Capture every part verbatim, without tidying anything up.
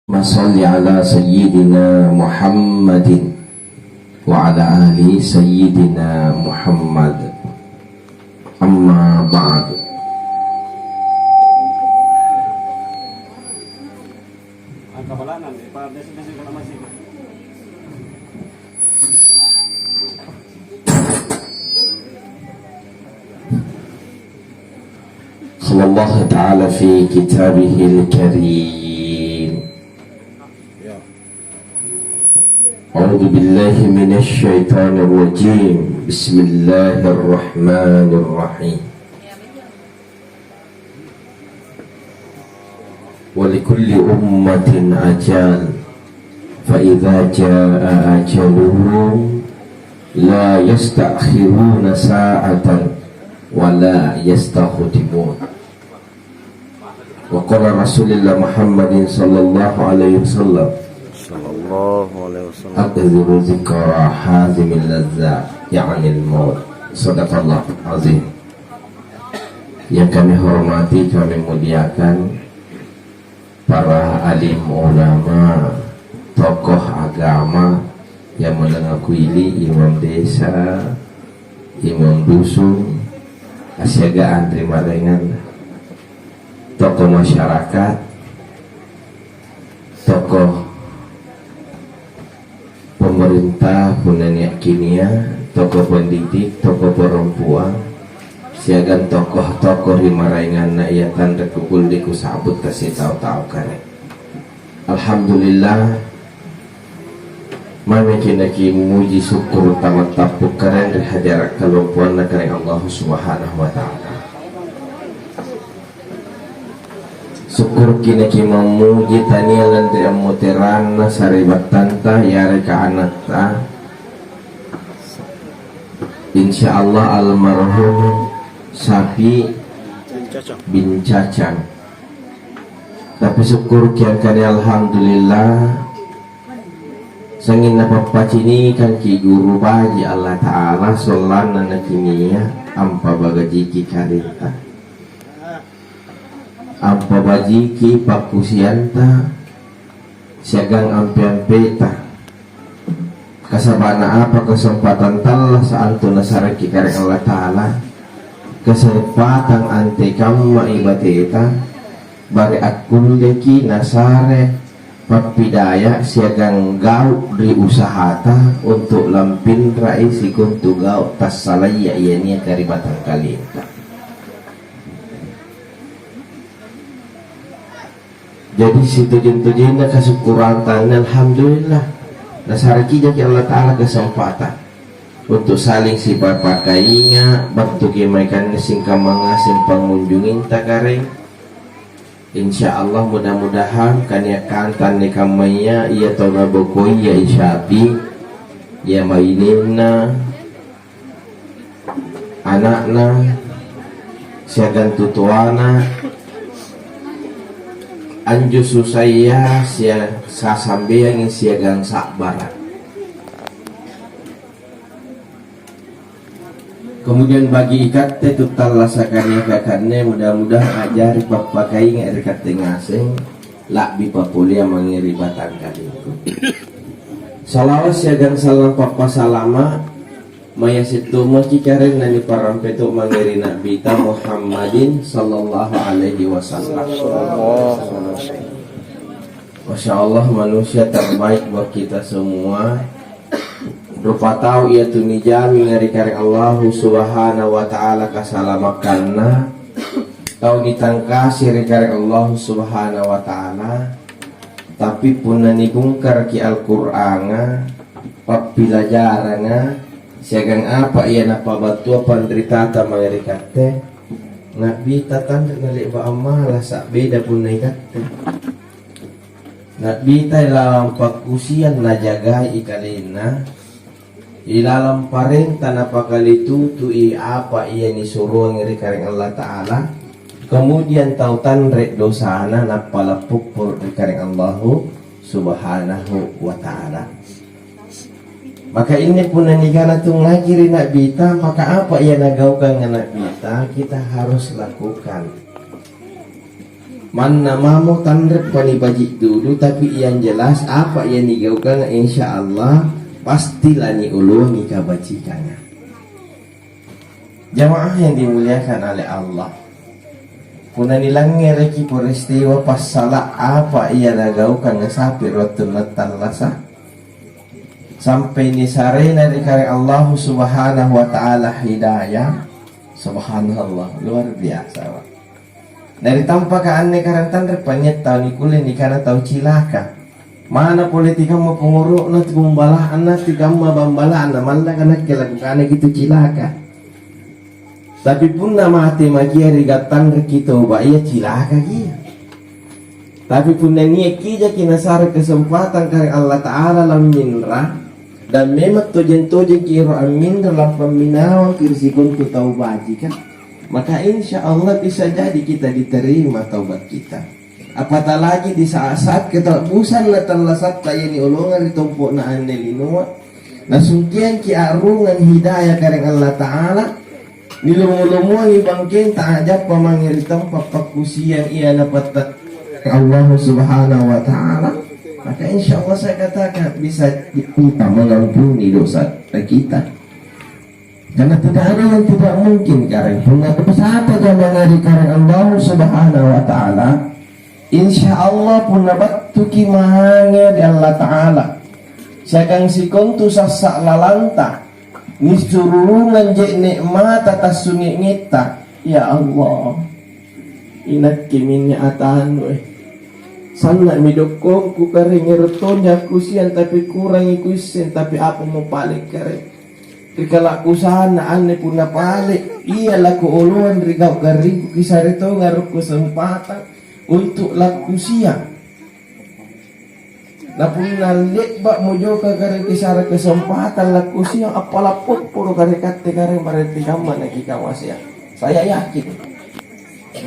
Shalli ala Sayyidina Muhammadin wa ala ali Sayyidina Muhammad. Amma ba'du. Qala Allahu ta'ala fi kitabihil karim. A'udzu billahi minasy syaithanir rajim. Bismillahirrahmanirrahim. Wa likulli ummatin ajal. Fa idza jaa ajaluhum la yasta'khiruna sa'atan wa la yastaqdimun. Wa qala Rasulullah Muhammadin sallallahu alaihi wasallam, Sallallahu alaihi wasallam. "Aktsiru dzikra hazimil lazzat, ya'nil maut." Sadaqallahul azim. Yang kami hormati, kami muliakan para alim ulama, tokoh agama, yang menengah kuili, imam desa, imam dusun, siagang ri maraenganna, tokoh masyarakat, tokoh pemerintah, punna nia' kinia, tokoh pendidik, tokoh perempuan, siagang tokoh-tokoh ri maraenganna ia tanre kukulle kusa'bu tasitau-tau kare. Alhamdulillah, maimaki nakimuji sukkuru' tamattappu karaeng ri hajara' kalompoanna Karaeng Allahu Subhanahu wa Ta'ala. Sukkuruki nakimammuji tania lanri ammoteranna sari'battanta yareka anatta, insya Allah almarhum Sapi bin Cacang. Tapi sukkuruki angkana alhamdulillah, sangnging napappacinikangki guru baji' Allata'ala sollanna nakinia ampabagajiki kalenta, ampabajiki pakkusianta siagang ampe-ampeta. Kasaba'na apa kesempatan tallasa' antu nasareki Karaeng Allata'ala, kesempatan antekamma ibateta, bare akkulleki nasare pappidaya siagang gau' ri usahata untu' lampinra'i sikontu gau' tassalaya ia niaka ri batangkalinta. Jadi, sitojeng-tojenna kasukkuranta anne, alhamdulillah, nasareki jaki Allata'ala kesempatan untu' saling sipapakainga', battuki mae kanne singkamma ngaseng pangunjunginta karaeng. Insya Allah, mudah-mudahan kaniakkanta anne kammaya, ia tau nabokoia i Sapi, ia bainenna, ana'na siagang tutoana, anjo susaya sia-, sasambeangi siagang sa'bara'. Kemudian bagi ikatte tuttallasaka niaka kanne, mudah-mudahan a'jari pappakainga' ri katte ngaseng, la'bi pappoleang mange ri batangkalengku. Salawa' siagang sallang pappasalama' Maya settomaki karaeng naniparampe to mange ri Na'bita Muhammadin sallallahu alaihi wasallam. Masya Allah, manusia terbaik buat kita semua. Rupa tau ia tu nijaminga ri Karaeng Allahu Subhanahu wa Ta'ala kasalamakanna, tau nitangkasi ri Karaeng Allahu Subhanahu wa Ta'ala. Tapi punna nibungkaraki Al-Qur'anga, pappilajaranga, siagang apa ia napabattua panritata mae ri katte, Na'bita tanre nale'ba' ammalasa', beda punna ikatte. Na'bita ilalang pakkusiang najagai kalenna, ilalang parenta napakalitutu'i apa ia nisuroang ri Karaeng Allata'ala, kemudian tau tanre dosana nappala' puppuru' ri Karaeng Allahu Subhanahu wa Ta'ala. Maka inni punna nikana tu ngaji ri Na'bita, maka apa ia nagaukanga Na'bita, kita harus lakukan. Manna mamo tanreppa nibaji' dudu, tapi yang jelas apa yang nigaukanga, insya Allah pasti lanioloangi kabacikanga. Jamaah yang dimuliakan oleh Allah, punna nilangngereki peristiwa passala' apa ia nagaukanga sapi ri wattunna tallasa', sampai nisarena ri kare Allahu Subhanahu wa Ta'ala hidayah, subhanallah, luar biasa, Pak. Na ri tampaka anne kareng tanre panynyetta tau nikulle nikana tau cilaka. Mana pole tikamma pongoro'na, tu bambala'na, tikamma bambala'na, mallaka nakke lakukanaki tu cilaka. Tapi punna mate makia ri gattanreki toba, ia cilakaki. Tapi punna niakkijaki nasare kesempatan kare Allata'ala lamminra, dan memang tojeng-tojengki ero amminra lampamminawangki ri sikontu tau bajika, maka insya Allah bisa jadi kita diterima taubat kita. Apatalaji di saat-saat ketalbusanna tallasatta ia niolongang ri tompo'na anne linoa, nasungkeangki a'rungang hidayah kare Allata'ala, nilomo-lomoangi bangkenta a'jappa mange ri tampa' pakkusiang ia napatta Allahu Subhanahu wa Ta'ala, maka insya Allah saya katakan bisa kita mengampuni dosa kita. Karena tidak ada yang tidak mungkin, kareng. Punna dosata jamangari kareng Allahu Subhanahu wa Ta'ala, insya Allah punna battuki mange ri Allata'ala, siagang sikontu sassa' lalanta, nisururungang je'ne' mata tassungi'-ngitta, ya Allah, inakke minne atannu, eh. Sanna'mi dokkongku, kareng ero' tonja kusiang, tapi kurangi kuisseng, tapi apamo pale, kareng. Ri kala'busanna anne punna pale, ia lakuoloang ri gau' garringku, kisare tonga rokko sempatang untu' lakkusiang. Na punna le'ba'mo joka kare kisare kesempatang lakkusiang, appala' popporo kare katte kare barenti kamma nakikamaseang. Saya yakin,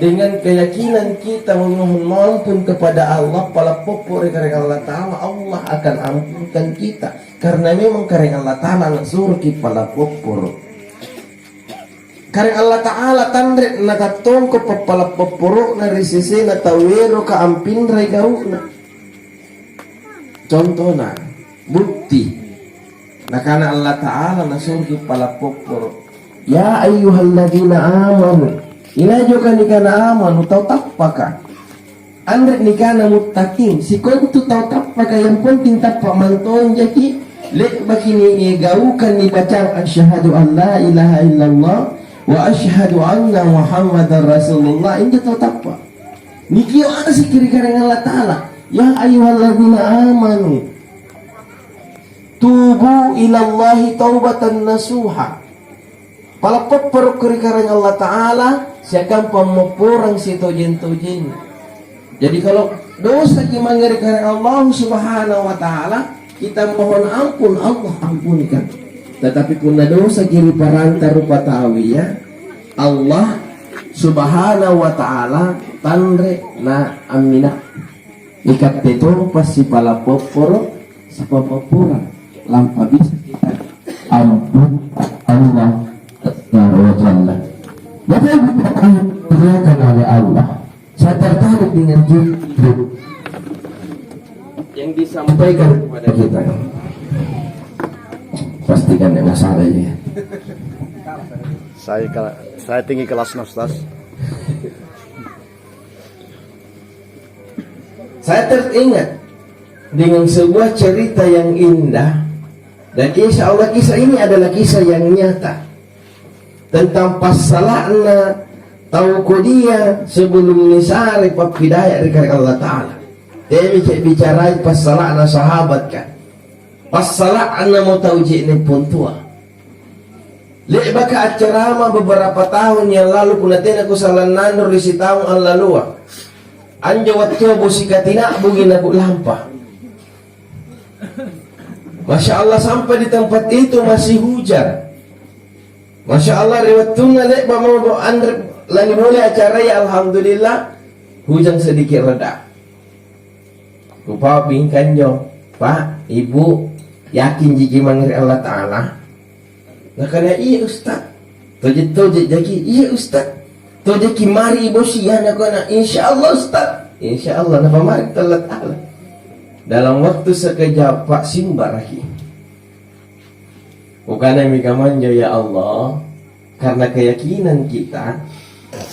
dengan keyakinan kita memohon ampun kepada Allah, pala' popporo ri kare Allata'ala, Allah akan ampunkan kita. Karena memang Karaeng Allata'ala nasuroki pala' popporo'. Karaeng Allata'ala tanre nakattongko pappala' popporo'na ri sesena tau eroka ampinrai gau'na. Contona, bukti. Nakana Allata'ala nasuroki pala' popporo', "Ya ayyuhalladzina amanu." Inai joka nikana amanu? Tau tappaka. Anre nikana muttaqin, sikontu tau tappaka, yang penting tappa' mantonjaki, le'baki ni-, nigaukang nibacang asyhadu an la ilaha illallah wa asyhadu anna Muhammadar Rasulullah, injo tau tappa'. Nikio' ana sikiri Karaeng Allata'ala, "Ya ayyuhalladzina amanu, tubu ilallahi taubatan nasuha." Pala' popporo'ko ri Karaeng Allata'ala siagang pammopporang sitojeng-tojenna. Jadi, kalau dosaki mange ri Karaeng Allahu Subhanahu wa Ta'ala, kita mohon ampun, Allah ampunkan. Tetapi punna dosaki ri paranta rupataua, Allah Subhanahu wa Ta'ala tanre na ammina. Ikatte tompa sipala' popporo', sipammopporang, lampa bisa kita ampun Allah Azza wa Jalla. Bapak Ibu yang dimuliakan oleh Allah, saya tertarik dengan judul yang disampaikan kepada kita. Pastikan tidak masalah ini. Saya kela-, saya tinggi kelasnya, Ustaz. Saya teringat dengan sebuah cerita yang indah, dan insya Allah kisah ini adalah kisah yang nyata tentang passala'na tau kodia sebelum nisare pappidaya ri Karaeng Allata'ala. Teami bicarai passala'na sahabat, kan? Passala'namo tau je'ne' pontua. Le'baka accarama beberapa tahun yang lalu, punna tena kusala nanro, ri sitaung allaloa. Anjo wattua bosi katina'bugi nakulampa. Masya Allah, sampai di tempat itu masih hujan. Masya Allah, ri wattunna le'ba' mamo anre lanimulai acaraya, alhamdulillah, hujan sedikit reda. Kupau bingkanjo, "Pak, Ibu, yakin jiki mange ri Allata'ala?" Nakana, "Iya, Ustaz." Toje-toje jaki, "Iya, Ustaz." Tojeki mari bosi, ya, nakana, "Insya Allah, Ustaz." Insya Allah, napamarenta Allata'ala. Dalam waktu sekejap, Pak, simbaraki. Kukanami kamanjo, ya Allah, karena keyakinan kita,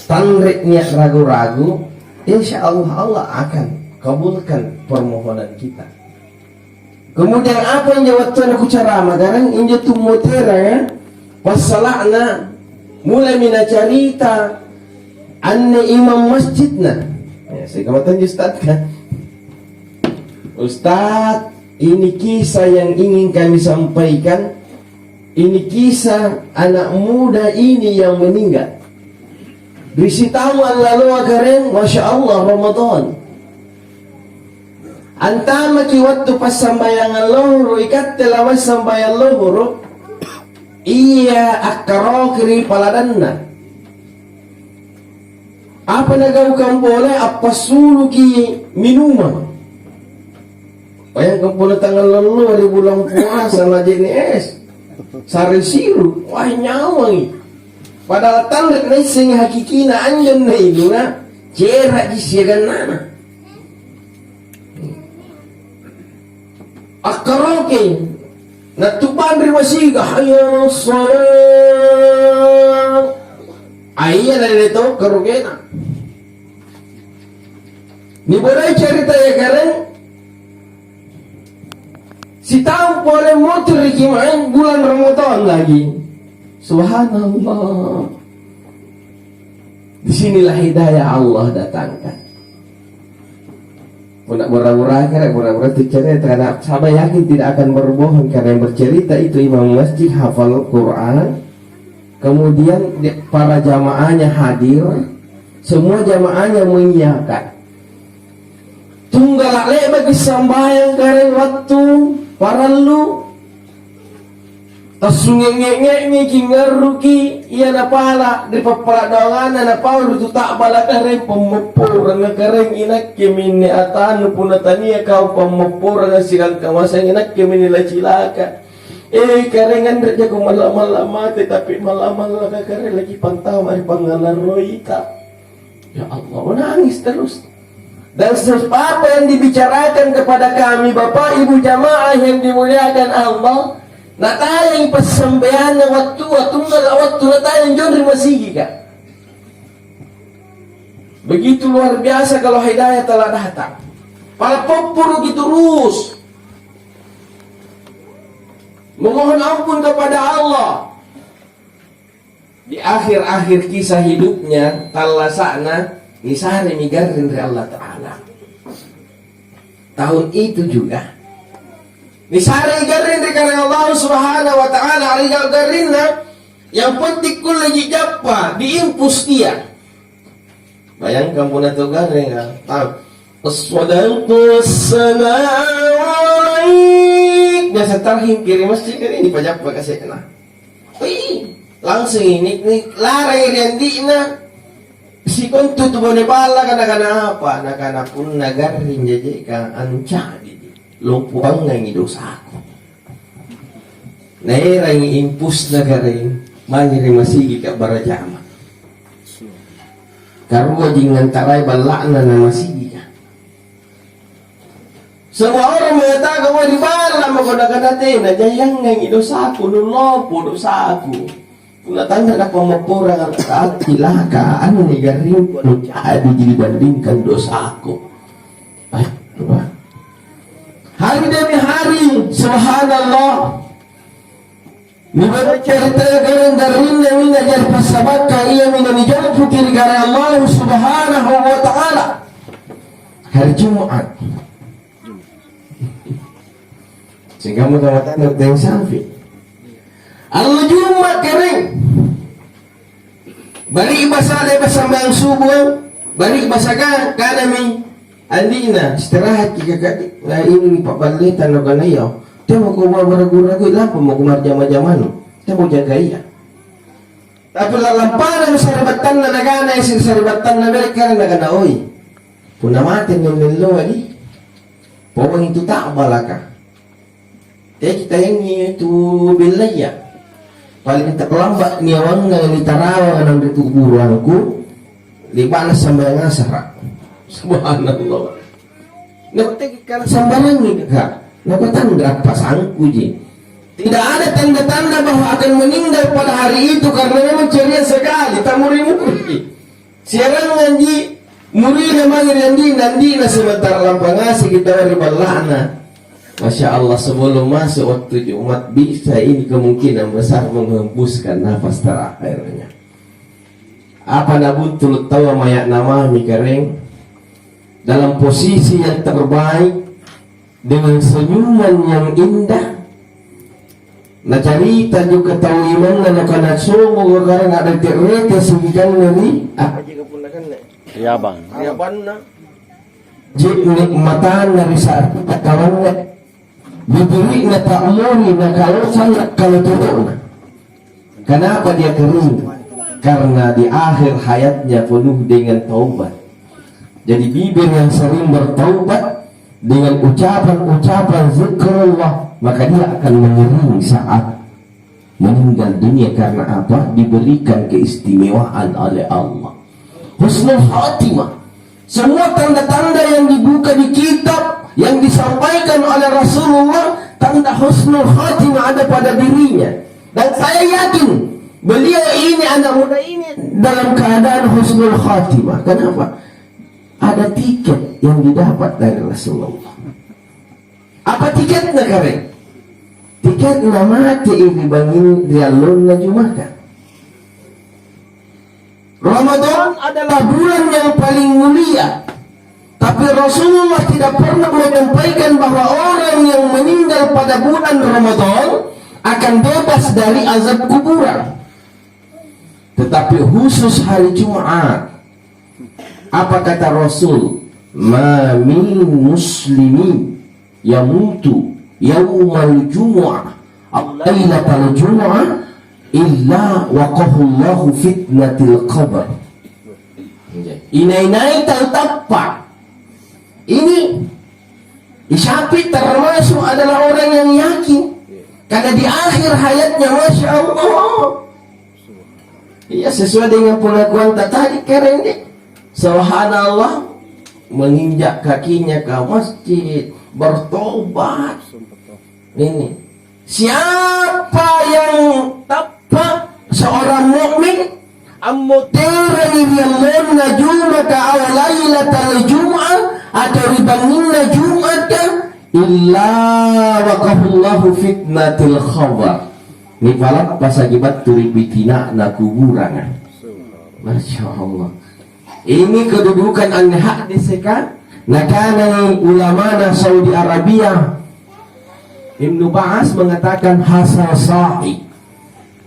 tanre nia' ragu-ragu, insya Allah, Allah akan kabulkan permohonan kita. Kemudian apa injo wattunna kucarama, garang injo tummoteranga, passala'na, mulami nacarita anne imam masjidna. Ya, saya kamatanji Ustaz, kan? Ustaz, ini kisah yang ingin kami sampaikan. Ini kisah anak muda ini yang meninggal. Ri sitaung allaloa, karaeng, Masya Allah, Ramadan. Antamaki wattu passambayangang lohoro', ikatte lawai sambayang lohoro', ia akkaroki ri paladanna. Apa nagaukang pole? Appassuluki minumang. Bayangkan pole tangnga alloa ri bulang puasa, naje'ne es, sare siru, wah, nyawangi. Padahal talle naissengi hakikina anjo nainunga, jera'ji siagang nana. Akkaroke, natubang ri masiga, "Hayya 'alas shalah." Aia nalele tau karokena. Nibodai caritaya, karaeng, sitaung pole motereki mae, bulang Ramadan lagi. Subhanallah. Di sinilah hidayah Allah datangkan. Punna bura-bura kere, bura-bura tu cerita, karena saya yakin tidak akan berbohong, karena yang bercerita itu imam masjid, hafal Quran, kemudian di-, para jamaahnya hadir, semua jamaahnya mengiyakan. Tunggala' le'baki sambayang, karaeng, wattu parallu. Tassungnge'-nge'-nge'ngeki, ngarruki, ia napala' ri pappala' doanganna napau ri tu ta'balaka, karaeng, pammopporanga, karaeng, inakke minne atanu punna tania kau pammopporanga siagang kamaseang, inakke minne lacilaka. Eh, karaeng, anre jako malla'-malla' mate, tapi malla'-mallaka, karaeng, laki pantama ri pangngalarroita. Ya Allah, menangis terus. Dan sebab apa yang dibicarakan kepada kami, Bapak Ibu jamaah yang dimuliakan Allah, natayangi passambayanna wattua, tunggala' wattu natayang jong ri masigika. Begitu luar biasa kalau hidayah telah datang. Pala' popporoki terus. Memohon ampun kepada Allah. Di akhir-akhir kisah hidupnya, tallasa'na, nisaremi garring ri Allata'ala. Tahun itu juga, nisarei garring ri karaeng Allah Subhanahu wa Ta'ala, ri garrinna, yang penting kulleji jappa, diimpus ia. Bayangkan punna tau garringa, tau, "Assalatu wassalamu alaik." Biasa tarhimpi ri masjid kan, ini pajappa kase'na. Ih, langsung ini, ini larang ri andi'na. Sikontu tu bone ballaka, nakana apa? Nakana, "Punna garring jajeka, anca'diji. Lompoangangi dosaku." Naerangi impusna karaeng mange ri masigika barajama. Karuaji ngantarai balla'na na masigika. Semua orang mengatakan, "Wah, ri balla' mako," nakana, "Tena, jaiangangi dosaku, nulompo dosaku." Punna tanre napammopporang Allata'ala, cilaka anne garringku anu ca'diji dibandingkan dosaku. Aduh. Hari demi hari, subhanallah. Nibaca ceritaya garring-garrinna minne a'jari passabakkang, iaminne nijampuki ri Karaeng Allahu Subhanahu wa Ta'ala. Hari Jumat. Sehingga muka-matanya teng sampi. Allo Jumat, karaeng. Bari'basa' le'ba' sambayang subuh, bari'basaka, kanami andi'na, "Istirahatki kaka'de', na inung pa'balleta." Nakana, "Iya." Temo ko ragu-ragu, lampa mako marjama-jamanu. Temo janggaia. Tapi lalampanami sari'battanna, nakana isi sari'battanna, "Berekkana?" Nakana, "Oi, punna mate nellelloa di, pauangi tu ta'balaka." Teaki tayangi tu bellaya. Paling terlambat niawangang nitarawang naung ri kuburuangku, le'ba'na sambayang asara. Subhanallah. Nakutteki kana sambarangi, Kak. Nakutang, "Rapasangkuji." Tidak ada tanda-tanda bahwa akan meninggal pada hari itu, karena memang ceria sekali, tamuri-muri. Siaranganji murina mange ri andina, andina sementara lampa ngaseki tau ri balla'na. Masya Allah, sebelum masuk waktu Jumat, bisa ini kemungkinan besar menghembuskan nafas terakhirnya. Apa nabuntulu' taua maya'na mami, Karaeng? Dalam posisi yang terbaik, dengan senyuman yang indah, nacarita juga tau imanna, nakana, "Songoka, Karaeng, a'rete-rete sikikanna ri," ah, Riabang. Riabanna. "Je'ne' matanna ri sa'rita kawanna, bibiri'na ta'muri, nakalosang kalototo'na." Kenapa dia kering? Karena di akhir hayatnya penuh dengan taubat. Jadi bibir yang sering bertaubat dengan ucapan-ucapan zikrullah, maka dia akan mengering saat meninggal dunia. Karena apa? Diberikan keistimewaan oleh Allah. Husnul khatimah. Semua tanda-tanda yang dibuka di kitab, yang disampaikan oleh Rasulullah, tanda husnul khatimah ada pada dirinya. Dan saya yakin, beliau ini, anak muda ini, dalam keadaan husnul khatimah. Kenapa? Ada tiket yang didapat dari Rasulullah. Apa tiketna, Karaeng? Tiketna mate ri bangin ri allonna Jumaka. Ramadan adalah bulan yang paling mulia. Tapi Rasulullah tidak pernah menyampaikan bahwa orang yang meninggal pada bulan Ramadan akan bebas dari azab kuburan. Tetapi khusus hari Jumat, apa kata Rasul? "Ma min muslimin yamutu yaumal jumu'ah aw lailatal jumu'ah illa waqahullahu fitnatil qabr." Inai-nai tau tappa' ini, Isyafi termasuk adalah orang yang yakin. Karena di akhir hayatnya, Masya Allah. Iya, sesuai dengan pengakuan tadi, Karaeng deh. Subhanallah, menginjak kakinya ke masjid, bertobat. Ini. Siapa yang tappa' seorang mukmin ammoterangi ri allonna Jumaka aw lailatal Jum'ah atau ri bangnginna Jum'aka, illa waqahullahu fitnatil qabr. Nipalappasaki battu ri pitina'na kuburanga. Masya Allah. Ini kedudukan anne hadiseka, nakanai ulamana Saudi Arabia, Ibnu Ba'as mengatakan hasan sahih.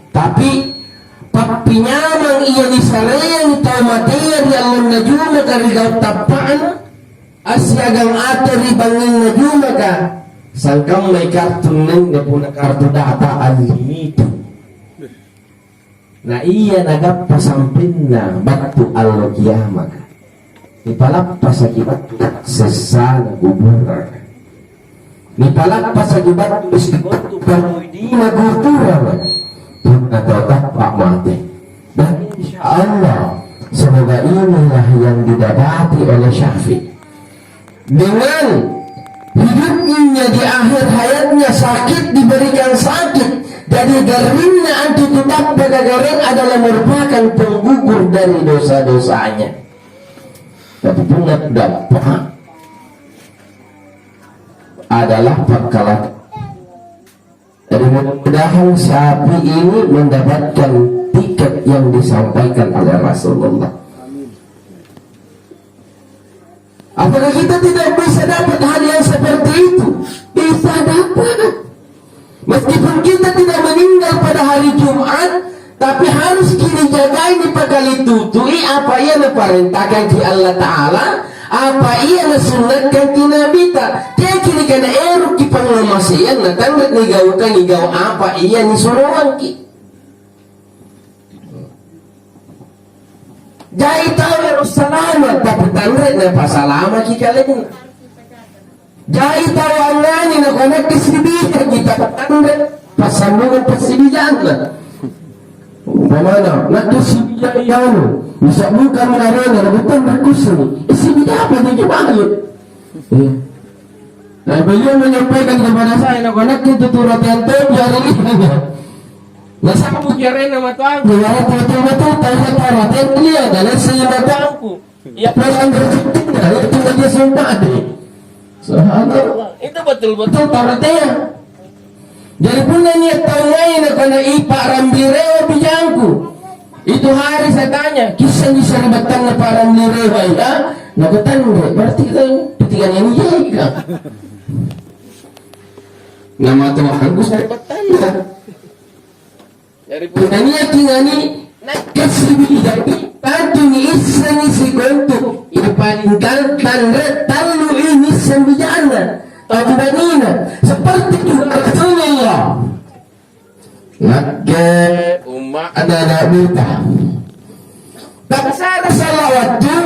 Tapi pappinyamang ia nisareang tau matea ri allonna Jumaka ri gau' tappa'na, assiagang atau ri bangnginna Jumaka, sangkammai kartu nenne punna kartu data unlimited. Na ia nagappa sampenna battu allo kiamaka. Nipalappasaki battu sessana kuburanga. Nipalappasaki battu sikontu paroidina kuburanga. Punna tau tappa' mate. Dan insya Allah, semoga inilah yang didapati oleh Syafi'i. Dengan hidupnya di akhir hayatnya sakit, diberikan sakit. Jadi garringna antu tutappa kagareng adalah merupakan penggugur dari dosa-dosanya. Tapi punna dampak adalah pakkala. Jadi mudah-mudahan Syafi'i ini mendapatkan tiket yang disampaikan oleh Rasulullah. Apakah kita tidak bisa dapat hal yang seperti itu? Bisa dapat. Meskipun kita tidak meninggal pada hari Jumat, tapi harus kini jagai, nipakalitutui apa ia naparentahkan ki Allah Ta'ala, apa ia nasunnatkan ki Nabita. Teaki nikana eroki pangngamaseang, natanre nigaukang igau apa ia nisuroangki. Jai tau ero' salama', tapi tanre napasalamaki kalenna. Jai tau angngani, nakuanakke sibijaki, tapi tanre passambungang passibijanna. Umpamana, nakke sibija ri anu, Bisa buka menarena, na betul berkusung. Isi apa jadi balik? Iya. Nah, beliau menyampaikan kepada saya, "Nakua nakke tutu rateang tommi ri lino." Nasaba' jarena matoangku. Iya, betul-betul, ternyata rateang dia, dan saya matoangku. Iya, pulang berpikir, itu dia sumpah deh. Subhanallah. Itu betul-betul tau rateang. Jari punna nia' tau ngai nakana, "I pa'rambirewa bijangku." Itu hari saya tanya, "Kissengi sari'battanna pa'rambirewa, ya?" Nakutanre, berarti kan ketika nyanyi jaika. Nama Tuhanku sari'battanna. Jari punna niaki ngani, nakke sibidaki, tantu niissengi sikontu, yang paling tal-, tanre tallu ini sembijanna, tau banina, seperti juga Rasulullah. Nakke umma'na Nabita. Tassara salawattu,